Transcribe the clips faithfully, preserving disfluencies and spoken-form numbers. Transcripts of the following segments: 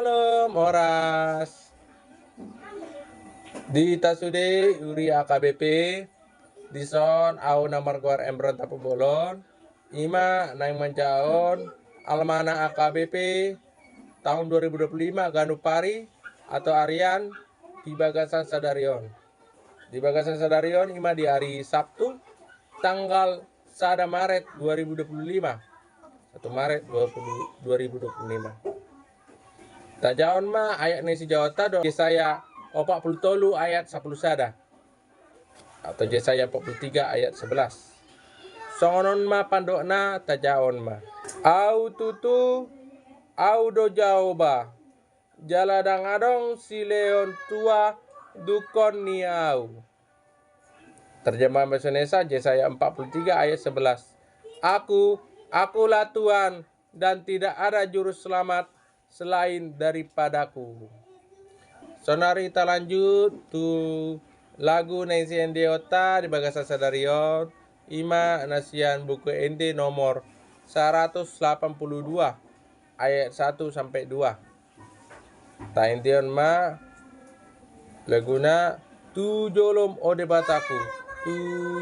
Salam horas. Di hita sude huria A K B P, dison au na margoar Embron Tampubolon, ima naeng manjaha on almanak A K B P tahun dua ribu dua puluh lima ganup ari atau arian di bagasan sadari on. Di bagasan sadari on ima di ari Sabtu tanggal sada Maret dua ribu dua puluh lima. Satu Maret dua puluh, dua ribu dua puluh lima. Tajahon ma ayat na sijahaonta dohot Jesaya opat puluh tolu ayat sapuluh sada. Atau Jesaya empat puluh tiga ayat sebelas. Songon on ma pandokna, tajahon ma. Au tutu, au do Jahowa, jala ndang adong silehon tua dungkon ni au. Terjemahan bahasa Indonesia, Jesaya empat puluh tiga ayat sebelas. Aku, akulah Tuhan, dan tidak ada juru selamat selain daripadaku. Sonari talanjut tu lagu na siendehonta di bagasan sadari on, ima na sian buku ende nomor seratus delapan puluh dua ayat satu sampai dua. Taendehon ma laguna, tu jolom o Debataku, tu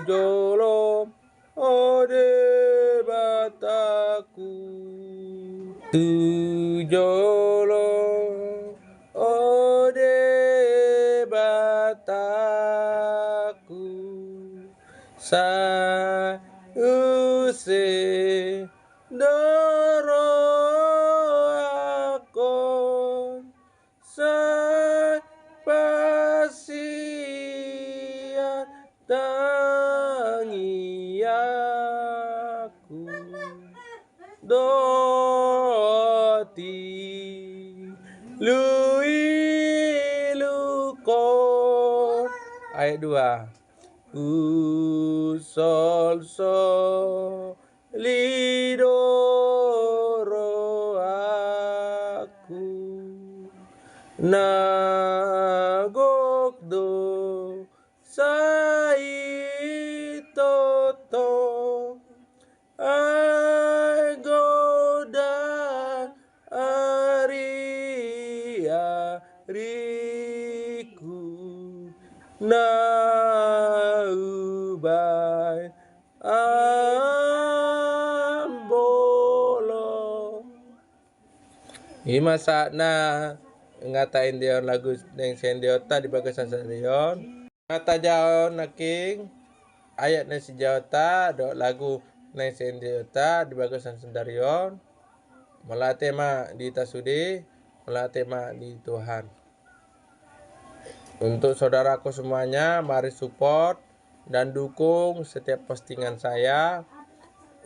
jolom o Debataku, tu jolom o Debataku, sai use do rohangkon, sai pasian tangiangku, dohot iluilukon. Ayat dua. Husolsoli do rohangku, na gok do sai tongtong, ai godang ariariku, na hubahen ambolong. Ima sahatna, nga taendehon lagu naeng siendehonta di bagasan sadari on. Nga tajahon nangkin ayat na sijahaonta dohot lagu naeng siendehonta di bagasan sadari on. Mauliate ma di hita sude, mauliate ma di Tuhan. Untuk saudaraku semuanya, mari support dan dukung setiap postingan saya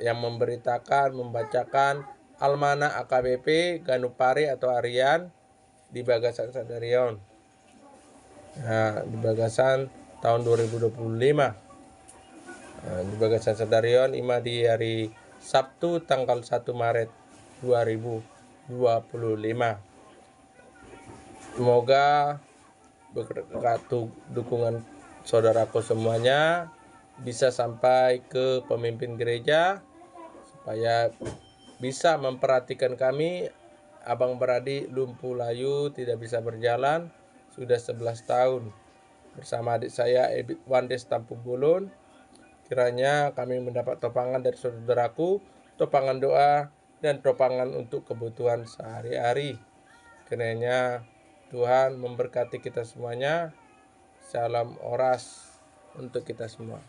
yang memberitakan, membacakan almanak A K B P ganup ari atau harian di bagasan sadari on. Nah, di bagasan tahun dua ribu dua puluh lima. Nah, di bagasan sadari on ima di hari Sabtu tanggal satu Maret dua ribu dua puluh lima. Semoga berkat du-, dukungan saudaraku semuanya bisa sampai ke pemimpin gereja, supaya bisa memperhatikan kami, abang beradik lumpuh layu, tidak bisa berjalan sudah sebelas tahun, bersama adik saya, Ebit Wandes Tampubolon. Kiranya kami mendapat topangan dari saudaraku, topangan doa dan topangan untuk kebutuhan sehari-hari. Kiranya Tuhan memberkati kita semuanya. Salam horas untuk kita semua.